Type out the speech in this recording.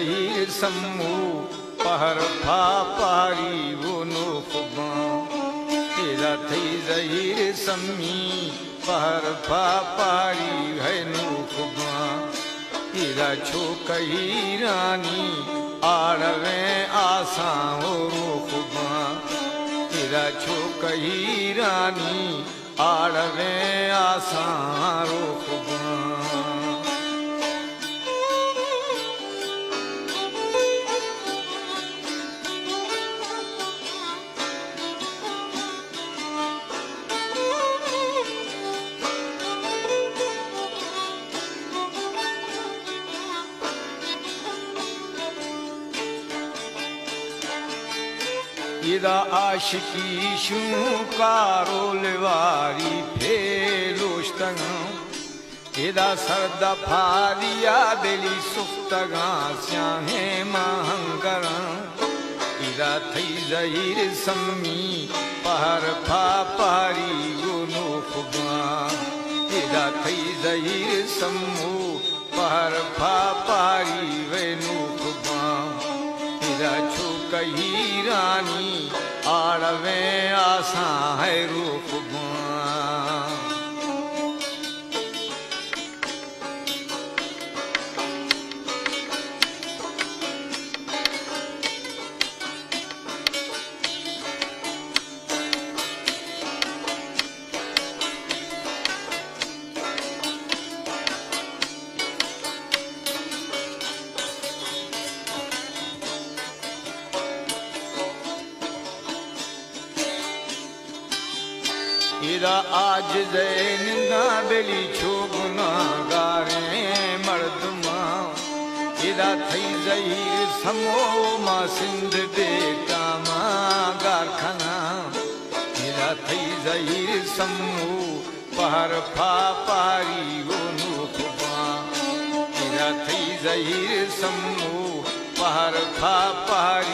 زہیر سمو پہر پھا پہری و نوخ باں۔ ادا تئی زہیر سمی پہر پھا پہری ہے نوخ باں۔ ادا چو کہیرانی آڑویں آساں و روخ باں۔ ادا چو کہیرانی آڑویں آساں روخ باں۔ ادا عاشقی شوں کارو لواری پھیلوشتگاں۔ ادا سرد پھادیا دلی سختگاں سیاہیں ماہنگراں۔ ادا تئی زہیر سمی پہر پھا پہری و نوخ باں۔ ادا تئی زہیر سمو پہر پھا پہری و نوخ باں۔ ادا چو کہیرانی آڑویں آساں ہے روخ باں۔ ادا عاجزیں ننداں بلی چو گناہگاریں مردماں۔ ادا تئی زہیر سمو ما سندھ بیٹا ما گار کناں۔ ادا تئی زہیر سمو پہر پھا پہری و نوخ باں۔ ادا تئی زہیر سمو پہر پھا پہری